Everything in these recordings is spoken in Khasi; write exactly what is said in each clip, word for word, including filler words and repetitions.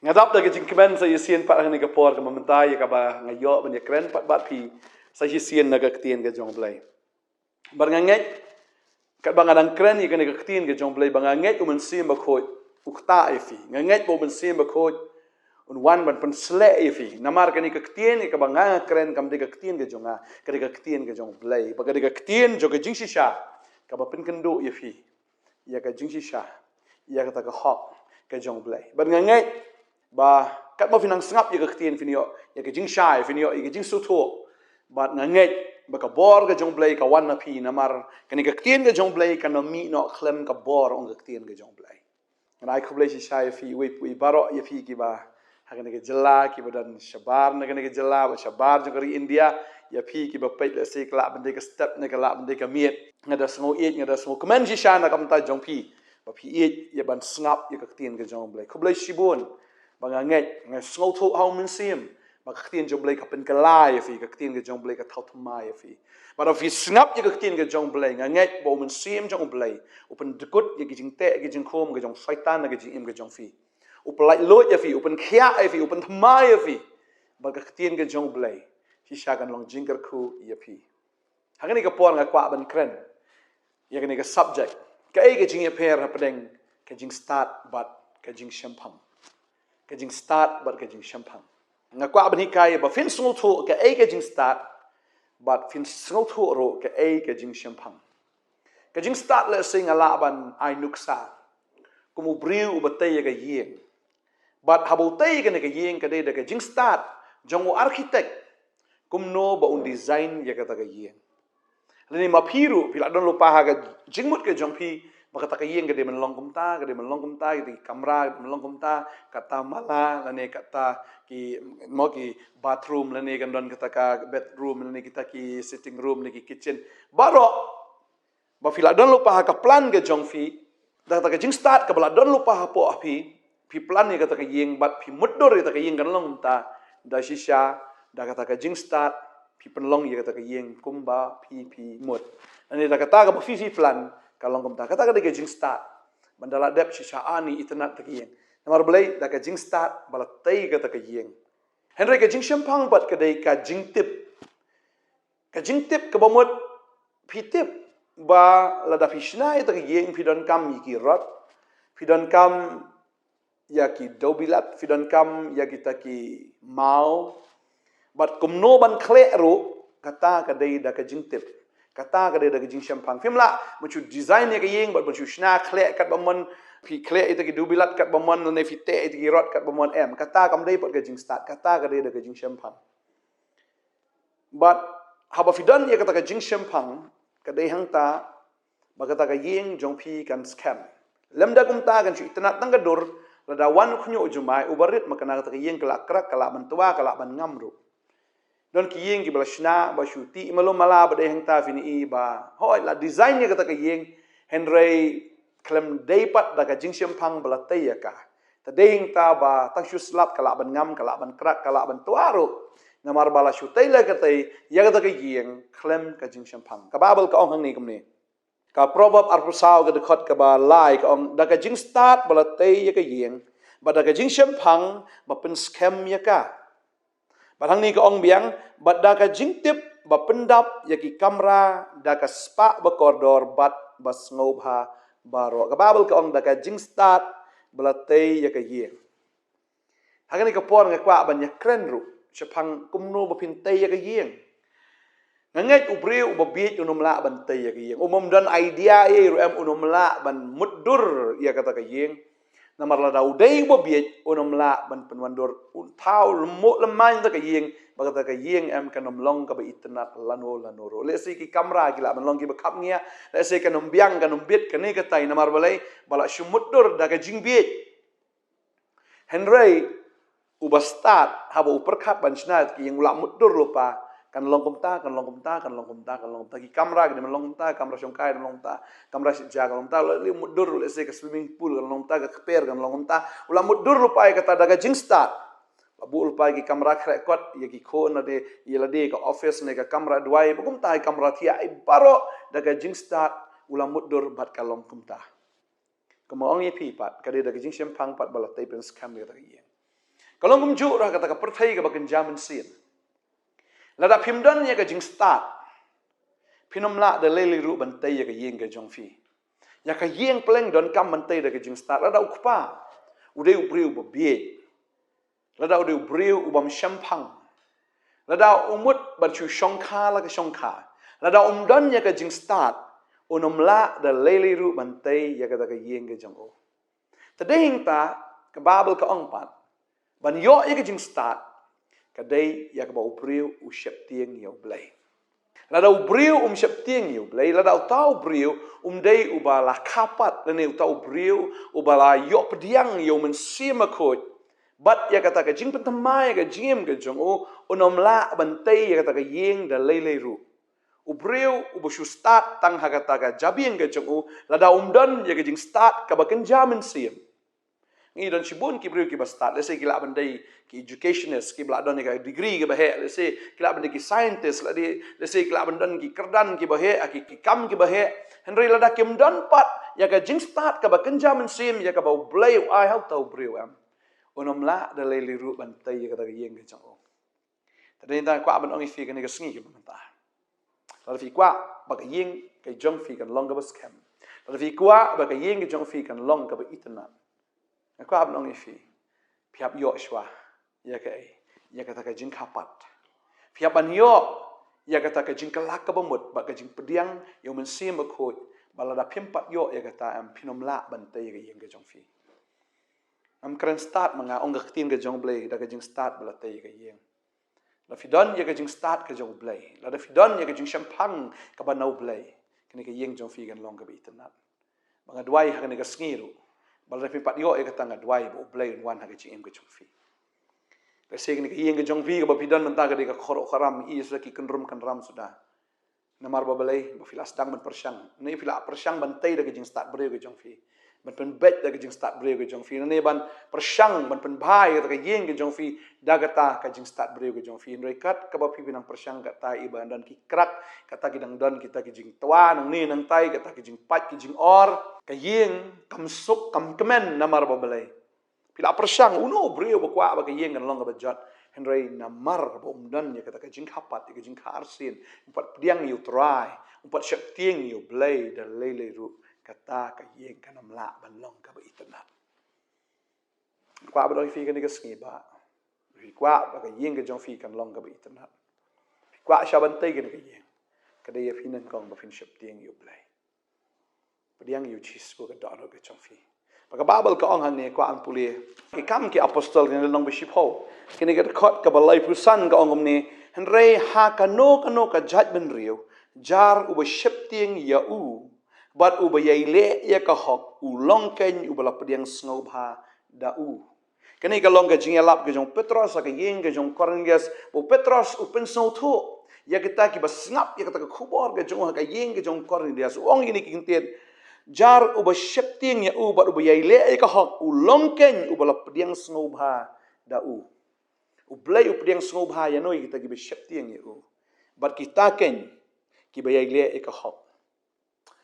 Nga dap da ka jingkmen sa shisien pat ha kane ka por kaba mynta ïa kaba nga ïoh ban ïakren pat bad phi sa shisien na ka ktien ka jong U Blei. Bad nga ngeit, katba nga dang kren ïa kane ka ktien ka jong U Blei, ba nga ngeit U Mynsiem Bakhuid u ktah ïa phi. Nga ngeit ba U Mynsiem Bakhuid un wan ban pynsleh ïa phi. Namar kane ka ktien ïa kaba nga kren kam dei ka ktien ka jong nga, ka dei ka ktien ka jong U Blei. Ba ka dei ka ktien jong ka jingshisha kaba pynkynduh ïa phi ïa ka jingshisha, ïa kata ka hok ka jong U Blei. Bad nga ngeit ba katba phi nang sngap ïa ka ktien phin ïoh ïa ka jingshai, phin ïoh ïa ka jingsngewthuh. Bad nga ngeit ba ka bor ka jong U Blei ka wan na phi, namar kane ka ktien ka jong U Blei kan ym mih noh khlem ka bor ong ka ktien ka jong U Blei. Ngan ai khublei shisha ïa phi uwei pa uwei baroh, ïa phi kiba ha kane ka jylla, kiba don shabar na kane ka jylla bad shabar jong ka ri India, ïa phi kiba peit lehse ka lah ban dei ka step ne ka lah ban dei ka miet. Nga da sngew ïeit, nga da sngew kmen shisha na ka bynta jong phi ba phi ïeit ïa ban sngap ïa ka ktien ka jong U Blei. Khublei shibun. Ba nga ngeit, nga sngewthuh ha U Mynsiem ba ka ktien jong U Blei ka pynkylla ïa phi, ka ktien ka jong U Blei ka thaw thymmai ïa phi. Bad haba phi sngap ïa ka ktien ka jong U Blei, nga ngeit ba U Mynsiem jong U Blei u pyndkut ïa ki jingteh, ïa ki jingkhum ka jong Soitan na ka jingim ka jong phi. U pynlait luid ïa phi, u pynkhiah ïa phi, u pynthymmai ïa phi. Bad ka ktien ka jong U Blei shisha kan long jingkyrkhu ïa phi. Ha kane ka por nga kwah ban kren ïa kane ka subject, kaei ka jingïapher hapdeng ka jingstad bad ka jingshemphang. Ka jingstad bad ka jingshemphang. Nga kwah ban hikai ba phin sngewthuh kaei ka jingstad bad phin sngewthuh ruh kaei ka jingshemphang. Ka jingstad lehse nga lah ban ai nuksa kum u briew uba tei ïa ka ïing. Bad haba u tei ïa kane ka ïing ka dei da ka jingstad jong u architect kumno ba un design ïa kata ka ïing. Lane ma phi ruh phi lah don lypa ha ka jingmut ka jong phi ba kata ka ïing ka dei ban long kumta, ka dei ban long kumta, kata ki kamra ka dei ban long kumta, kata mala lane kata ki, mo, ki bathroom lane kan don kata ka bedroom lane kita ki sitting room lane ki kitchen. Baroh ba phi lah don lypa ha ka plan ka jong phi, da kata ka jingstad kaba lah don lypa hapoh ha phi, phi plan ïa kata ka ïing bad phi mutdur ïa kata ka ïing kan long kumta, da shisha da kata ka jingstad phi pynlong ïa kata ka ïing kumba phi phi mut. Lane da kata kaba phi phi plan ka long kumta. Kata ka dei ka jingstad. Ban da lah dep shisha ani itynnad kata ka ïing. Namar balei? Da ka jingstad ba la tei kata ka ïing. Hynrei ka jingshemphang pat ka dei ka jingtip. Ka jingtip kaba mut phi tip ba lada phi shna ïa kata ka ïing phi donkam ïa ki rod, phi donkam ïa ki dewbilat, phi donkam ïa kita ki maw. Bad kumno ban khleh ruh, kata ka dei da ka jingtip. Kata ka dei da ka jingshemphang. Phim lah ban shu design ïa ka ïing bad ban shu shna khleh katba mon, phi khleh ïa kita ki dewbilat katba mon lane phi teh ïa kita ki rod katba mon, em. Kata kam dei pat ka jingstad, kata ka dei da ka jingshemphang. Bad haba phi don ïa kata ka jingshemphang, ka dei hangta ba kata ka ïing jong phi kan skhem. Lymda kumta kan shu itynnad tang ka dur, lada wan u khñiuh u jumai uba rit, ma kane kata ka ïing ka lah krak, ka lah ban twa, ka lah ban ngam ruh. Don ki ïing kiba la shna ba shu tih malu mala, ba dei hangta phin i ba hooid la design ïa kata ka ïing, hynrei khlem dei pat da ka jingshemphang ba la tei ïa ka. Te dei hangta ba tang shu slap ka lah ban ngam, ka lah ban krak, ka lah ban twa ruh. Namar ba la shu tei la ka tei ïa kata ka ïing khlem ka jingshemphang. Ka Baibl ka ong hangne kumne. Ka Proverb arphew saw ka dkhot kaba lai ka ong, da ka jingstad ba la tei ïa ka ïing, bad da ka jingshemphang ba pynskhem ïa ka. Bad hangne ka ong biang, bad da ka jingtip ba pyndap ïa ki kamra da ka spah ba kordor bad ba sngewbha baroh. Ka Baibl ka ong da ka jingstad ba la tei ïa ka ïing. Ha kane ka por nga kwah ban ïakren ruh shaphang kumno ba phin tei ïa ka ïing. Nga ngeit u briew uba bieit un ym lah ban tei ïa ka ïing. Um ym don idea ei ruh em, un ym lah ban mutdur ïa kata ka ïing. Namar lada u dei uba bieit un ym lah ban pynwandur. Un thaw lymmuh lymman kata ka ïing, ba kata ka ïing em kan ym long kaba itynnad lano lano ruh. Lehse ki kamra ki lah ban long kiba khapngiah, lehse kan ym biang, kan ym bit kane katai, namar balei? Ba la shu mutdur da ka jingbieit. Hynrei uba stad, haba u pyrkhat ban shna ïa ka ïing, u lah mutdur lypa, kan long kumta, kan long kumta, kan long kumta, kan long kumta. Ki kamra kan long kumta, kamra shongkai kan long kumta, kamra shipja kan long kumta, u lah mutdur, lehse ka swimming pool kan long kumta, ka kper kan long kumta. U lah mutdur lypa ïa kata da ka jingstad. La buh lypa ïa ki kamra khreh kot, ïa ki khun lade, ïa lade ka office ne ka kamra duwai, ba kumta ïa ki kamra thiah, ïa baroh da ka jingstad u la mutdur bad ka long kumta. Kumba ong ïa phi pat, ka dei da ka jingshemphang pat ba la tei pynskhem ïa kata ka ïing. Ka long kumjuh ruh ha kata ka pyrthei kaba kynja mynsiem. Lada phim don ïa ka jingstad, phin ym lah da lei lei ruh ban tei ïa ka ïing ka jong phi. Ïa ka ïing pleng donkam ban tei da ka jingstad. Lada u kpa u dei u briew uba bieit, lada u dei u briew u bym shemphang, lada u mut ban shu shongkha la ka shongkha, lada um don ïa ka jingstad, un ym lah da lei lei ruh ban tei ïa kata ka ïing ka jong u. Te dei hangta ka Baibl ka ong pat, ban ïoh ïa ka jingstad ka dei ïa kaba u briew u sheptieng ïa U Blei. Lada u briew um sheptieng ïa U Blei, lada uta u briew um dei uba la kha pat, lane uta u briew uba la ïoh pdiang ïa U Mynsiem Bakhuid bad ïa kata ka jingpynthymmai ïa ka jingim ka jong u, un ym lah ban tei ïa kata ka ïing da lei lei ruh. U briew uba shu stad tang ha kata ka jabieng ka jong u, lada um don ïa ka jingstad kaba kynja mynsiem. Ngi don shibun ki briew kiba stad, lehse ki lah ban dei ki educationist, kiba lah don ïa ka degree kiba heh, lehse ki lah ban dei ki scientist, lehse ki lah ban don ki kyrdan kiba heh, ki, ki kam kiba heh. Hynrei lada kim don pat ïa ka jingstad kaba kynja mynsiem ïa kaba U Blei u ai ha uta u briew, em, un ym lah da lei lei ruh ban tei ïa kata ka ïing ka jong u. Te dei hangta nga kwah ban ong ïa phi kane ka sngi kaba mynta, lada phi kwah ba ka ïing ka jong phi kan long kaba skhem, lada phi kwah ba ka ïing ka jong phi kan long kaba itynnad, nga kwah ban ong ïa phi, phi hap ïoh shuwa ïa kaei? Ïa kata ka jingkha pat. Phi hap ban ïoh ïa kata ka jingkylla kaba mut bad ka jingpdiang ïa U Mynsiem Bakhuid. Bad lada phim pat ïoh ïa kata, em, phin ym lah ban tei ïa ka ïing ka jong phi. Ngam kren stad ma nga, ong ka ktien ka jong U Blei, da ka jingstad ba la tei ïa ka ïing. Lada phi don ïa ka jingstad ka jong U Blei, lada phi don ïa ka jingshemphang kaba na U Blei, kane ka ïing jong phi kan long kaba itynnad. Ba nga duwai ha kane ka sngi ruh, ba lada phim pat ïoh ïa kata, nga duwai ba U Blei un wan ha ka jingim ka jong phi. Lehse kane ka ïing ka jong phi kaba phi don mynta ka dei ka kharoh kharam, i suda ki kynrum kynram suda. Namar ba balei? Ba phi la sdang ban pyrshang. Lane phi la pyrshang ban tei da ka jingstad briew ka jong phi, ban pynbeit da ka jingstad briew ka jong phi, lane ban pyrshang ban pynbha ïa kata ka ïing ka jong phi da kata ka jingstad briew ka jong phi. Hynrei kat kaba phi, phi nang pyrshang kata, i ba don ki krak, kata ki dang don kita ki jingtwa nangne nangtai, kata ki jingpait ki jingor, ka ïing kam suk kam kmen. Namar ba balei? Phi la pyrshang, uno u briew ba kwah ba ka ïing kan long kaba jot, hynrei namar ba um don ïa kata ka jingkha pat, ïa ka jingkha arsien, um pat pdiang ïa U Trai, um pat sheptieng ïa U Blei da lei lei ruh, kata ka ïing kan ym lah ban long kaba itynnad. Kwah ban ong ïa phi kane ka sngi ba phi kwah ba ka ïing ka jong phi kan long kaba itynnad, phi kwah shuwa ban tei kane ka ïing, ka dei ïa phi nyngkong ba phin sheptieng ïa U Blei. Pdiang ïa U Jisu ka dohnud ka jong phi. Ba ka Baibl ka ong hangne, kwah ban pule Ki Kam ki Apostol, kane lynnong ba shiphew, kane ka dkhot kaba laiphew san, ka ong kumne: Hynrei ha kano kano ka jaitbynriew, jar uba sheptieng ïa u bad uba ïai leh ïa ka hok, u long keiñ uba la pdiang sngewbha da u. Kane ka long ka jingïalap ka jong u Petros ha ka ïing ka jong u Kornelius, ba u Petros u pynsngewthuh ïa kita kiba sngap ïa kata ka khubor ka jong u ha ka ïing ka jong u Kornelius. U ong ïa kine ki kyntien: Jar uba sheptieng ïa u bad uba ïai leh ïa ka hok, u long keiñ uba la pdiang sngewbha da u. U Blei u pdiang sngewbha ïano? Ïa kita kiba sheptieng ïa u bad kita keiñ kiba ïai leh ïa ka hok.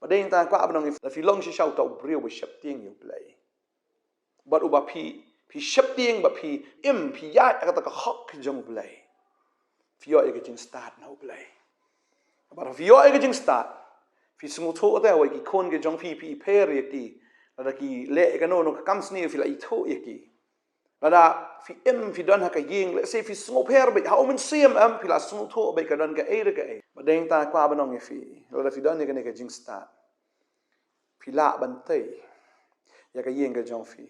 Ba dei hangta kwah ban ong, lada phi long shisha uta u briew uba sheptieng ïa U Blei, bad uba phi, phi sheptieng, bad phi im, phi ïaid ha kata ka hok ka jong U Blei, phi ïoh ïa ka jingstad na U Blei. Bad phi ïoh ïa ka jingstad, phi sngewthuh te, wei ki khun ka jong phi, phi pher ïa ki, lada ki leh ïa kano kano ka kam sniew, phi la ithuh ïa ki. Lada phi im, phi don ha ka ïing, lehse phi sngewpher beit ha U Mynsiem, em, phi la sngewthuh beit ka don kaei re kaei. Ba dei hangta kwah ban ong ïa phi, lada phi don ïa kane ka jingstad, phi lah ban tei ïa ka ïing ka jong phi.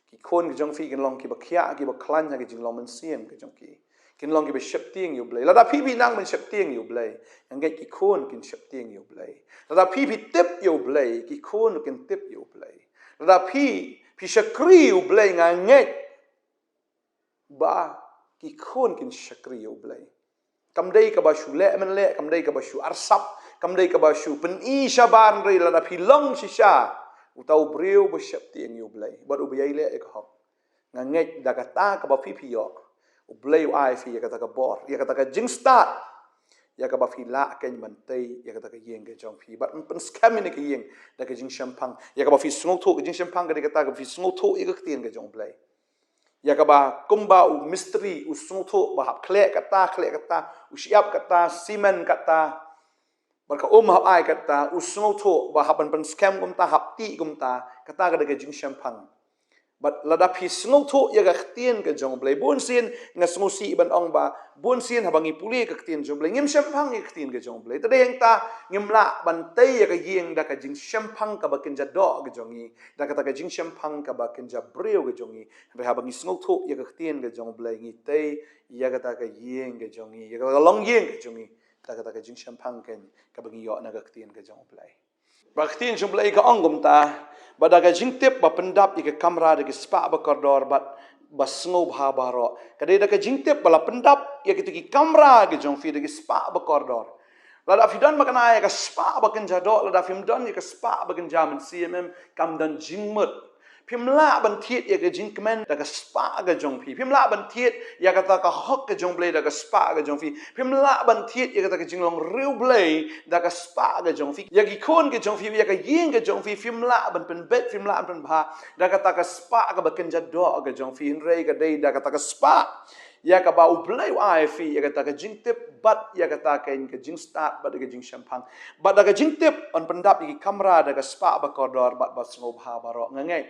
Ki khun ka jong phi kin long kiba khiah, kiba khlaiñ ha ka jinglong mynsiem ka jong ki. Kin long kiba sheptieng ïa U Blei. Lada phi, phi nang ban sheptieng ïa U Blei, nga ngeit ki khun kin sheptieng ïa U Blei. Lada phi, phi tip ïa U Blei, ki khun kin tip ïa U Blei. Lada phi, phi shakri ïa U Blei, nga ngeit ba ki khun kin shakri ïa U Blei. Kam dei kaba shu leh mynleh, kam dei kaba shu arsap, kam dei kaba shu pyni shabar, hynrei lada phi long shisha uta u briew uba sheptieng ïa U Blei bad uba ïai leh ïa ka hok, nga ngeit da kata kaba phi, phi ïoh, U Blei u ai phi ïa kata ka bor, ïa kata ka jingstad, ïa kaba phi lah keiñ ban tei ïa kata ka ïing ka jong phi bad ban pynskhem ïa kane ka ïing da ka jingshemphang. Ïa kaba phi sngewthuh ka jingshemphang ka dei kata, kaba phi sngewthuh ïa ka ktien ka jong U Blei. Ïa kaba kumba u mistri u sngewthuh ba hap khleh kata, khleh kata, u shyiap kata, simen kata, bad ka um hap ai kata, u sngewthuh ba hap ban pynskhem kumta, hap tih kumta, kata ka dei ka jingshemphang. Bad lada phi sngewthuh ïa ka ktien ka jong U Blei, bun sien nga sngewsih ban ong ba bun sien haba ngi pule ka ktien jong U Blei, ngim shemphang ïa ka ktien ka jong U Blei. Te dei hangta ngim lah ban tei ïa ka ïing da ka jingshemphang kaba kynja doh ka jong ngi, da kata ka jingshemphang kaba kynja briew ka jong ngi. Hynrei haba ngi sngewthuh ïa ka ktien ka jong U Blei, ngi tei ïa kata ka ïing ka jong ngi, ïa kata ka longïing ka jong ngi, da kata ka jingshemphang keiñ kaba ngi ïoh na ka ktien ka jong U Blei. Ba ka ktien jong U Blei ka ong kumta, ba da ka jingtip ba pyndap ïa ka kamra da ki spah ba kordor bad ba sngewbha baroh. Ka dei da ka jingtip ba la pyndap ïa kita ki kamra ki jong phi da ki spah ba kordor. Lada phi don ba kane ïa ka spah ba kynja doh, lada phim don ïa ka spah ba kynja mynsiem, em, kam don jingmut. Phim lah ban thied ïa ka jingkmen da ka spah ka jong phi. Phim lah ban thied ïa kata ka hok ka jong U Blei da ka spah ka jong phi. Phim lah ban thied ïa kata ka jinglong riewblei da ka spah ka jong phi. Ïa ki khun ka jong phi, ïa ka ïing ka jong phi, phim lah ban pynbeit, phim lah ban pynbha da kata ka spah kaba kynja doh ka jong phi. Hynrei ka dei da kata ka spah ïa kaba U Blei u ai phi ïa kata ka jingtip bad ïa kata ka, ka jingstad bad ïa ka jingshemphang. Bad da ka jingtip yn pyndap ïa ki kamra da ka spah ba kordor bad ba sngewbha baroh. Nga ngeit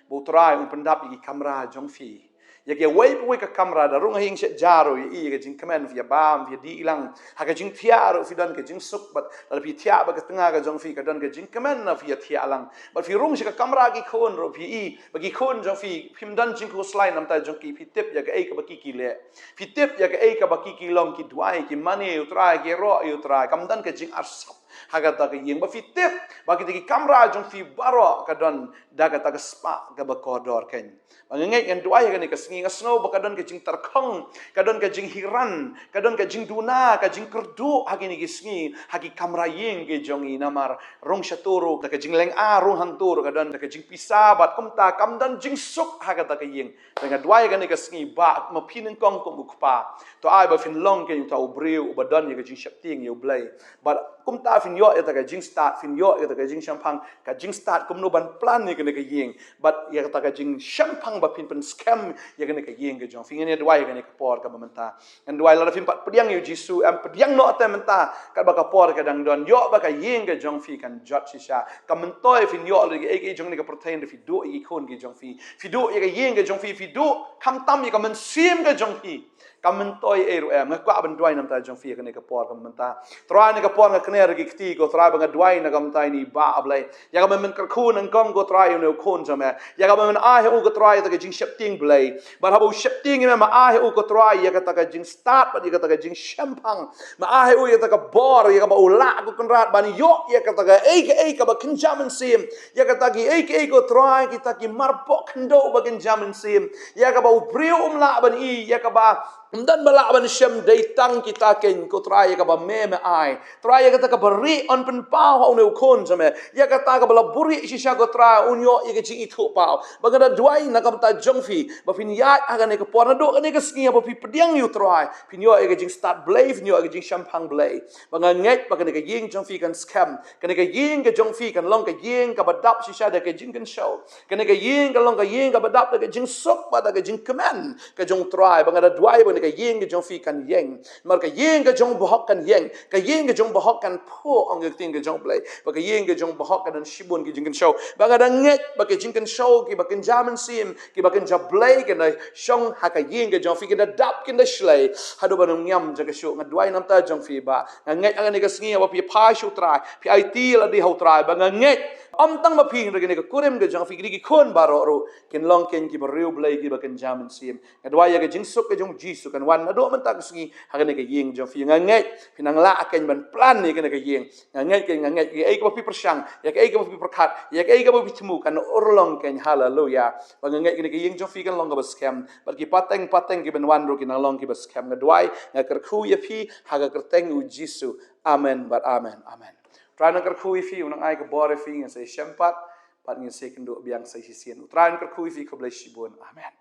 ba U Trai un pyndap ïa ki kamra jong phi. Ïa kiwei pa wei ka kamra, da rung ha ïing shet ja ruh, ïa i, ïa ka jingkmen phi ïa bam, phi ïa dih lang. Ha ka jingthiah ruh phi don ka jingsuk bad lada phi thiah bad ka tnga ka jong phi ka don ka jingkmen, na phi ïa thiah lang. Bad phi rung sha ka kamra ki khun ruh, phi i ba ki khun jong phi, phim don jingkhuslai namar jong ki, phi tip ïa kaei kaba ki ki leh. Phi tip ïa kaei kaba ki ki long, ki duwai, ki mane ïa U Trai, ki ïaroh ïa U Trai. Kam don ka jingarsap ha kata ka ïing. Ba phi tip ba kita ki kamra jong phi baroh ka don da kata ka spah kaba kordor keiñ. Ba nga ngeit, ngan duwai ha kane ka sngi, nga sngew ba ka don ka jingtyrkhong, ka don ka jinghiran, ka don ka jingduna, ka jingkyrduh ha kine ki sngi ha ki kamra ïing ki jong ngi. Namar rung sha tu ruh da ka jinglynga, rung hangtu ruh ka don da ka jingpisa bad kumta kam don jingsuk ha kata ka ïing. Te nga duwai ha kane ka sngi ba ma phi nyngkong kum u kpa, to ai ba phin long keiñ uta u briew uba don ïa ka jingsheptieng ïa U Blei. Bad kumta phin ïoh ïa kata ka jingstad, phin ïoh ïa kata ka jingshemphang, ka jingstad kumno ban plan ïa kane ka ïing. Bad ïa kata ka jingshemphang ba phin pynskhem ïa kane ka ïing ka jong phi. Ngan ïa duwai ha kane ka por kaba mynta. Ngan duwai lada phim pat pdiang ïa U Jisu, em, pdiang noh te mynta katba ka por ka dang don. Ïoh ba ka ïing ka jong phi kan jot shisha. Ka myntoi phin ïoh lada kaei kaei jong kane ka pyrthei, hynrei phi duh ïa ki khun ki jong phi. Phi duh ïa ka ïing ka jong phi, phi duh khamtam ïa ka mynsiem ka jong phi. Ka myntoi ei ruh, em, nga kwah ban duwai namar jong phi ha kane ka por kaba mynta. Trai, ha kane ka por nga kner ha ki kti ko Trai, ba nga duwai na ka bynta ine i Bah Blei. Ïa kaba men kyrkhu nyngkong ko Trai ïa une u khun jong me. Ïa kaba men ai ha u ko Trai ïa kata ka jingsheptieng Blei. Bad haba u sheptieng ïa me, me ai ha u ko Trai ïa kata ka jingstad bad ïa kata ka jingshemphang. Me ai ha u ïa kata ka bor, ïa kaba u lah ko Kynrad ban ïoh ïa kata kaei kaei kaba kynja mynsiem. Ïa kata kiei kiei ko Trai, kita ki marpoh khyndew ba kynja mynsiem. Ïa kaba u briew um lah ban i, ïa kaba ym don ba lah ban shem, dei tang kita keiñ ko Trai, ïa kaba me me ai. Trai, ïa kata kaba rieh yn pynpaw ha une u khun jong me. Ïa kata kaba la buhrieh shisha ko Trai, un ïoh ïa ka jingithuhpaw. Ba nga da duwai na ka bynta jong phi ba phin ïaid ha kane ka por, naduh kane ka sngi haba phi pdiang ïa u Trai, phin ïoh ïa ka jingstad Blei, phin ïoh ïa ka jingshemphang Blei. Ba nga ngeit ba kane ka ïing jong phi kan skhem. Kane ka ïing ka jong phi kan long ka ïing kaba dap shisha da ka jingkynshew. Kane ka ïing kan long ka ïing kaba dap da ka jingsuk bad da ka jingkmen ka jong u Trai. Ba nga da duwai ba kane ka ïing ka jong phi kan ïeng. Namar ka ïing ka jong u bahok kan ïeng. Ka ïing ka jong u bahok kan phuh, ong ka ktien ka jong u Blei. Ba ka ïing ka jong u bahok kan don shibun ki jingkynshew. Ba nga da ngeit ba ki jingkynshew kiba kynja mynsiem, kiba kynja Blei, kan da shong ha ka ïing ka jong phi, kan da dap, kan da shlei haduh ban ym ngiam jaka shuh. Nga duwai namar jong phi Bah. Nga ngeit ha kane ka sngi haba phi phai sha u Trai, phi aiti lade ha u Trai, ba nga ngeit ym tang ma phi, hynrei kane ka kurim ka jong phi, kine ki khun baroh ruh kin long keiñ kiba riewblei, kiba kynja mynsiem. Nga duwai ïa ka jingsuk ka jong u Jisu kan wan naduh mynta ka sngi ha kane ka ïing jong phi. Nga ngeit phin nang lah keiñ ban plan ïa kane ka ïing. Nga ngeit keiñ, nga ngeit ïa kaei kaba phi pyrshang, ïa kaei kaba phi pyrkhat, ïa kaei kaba phi thmu kan urlong keiñ. Haleluya. Ba nga ngeit kane ka ïing jong phi kan long kaba skhem. Bad ki pateng pateng kiban wan ruh kin nang long kiba skhem. Nga duwai, nga kyrkhu ïa phi ha ka kyrteng u Jisu. Amen bad amen. Amen. Trai nang kyrkhu ïa phi, u nang ai ka bor ïa phi. Ngin sa ïashem pat bad ngin sa ïakynduh biang sa shisien. U Trai un kyrkhu ïa phi. Khublei shibun. Amen.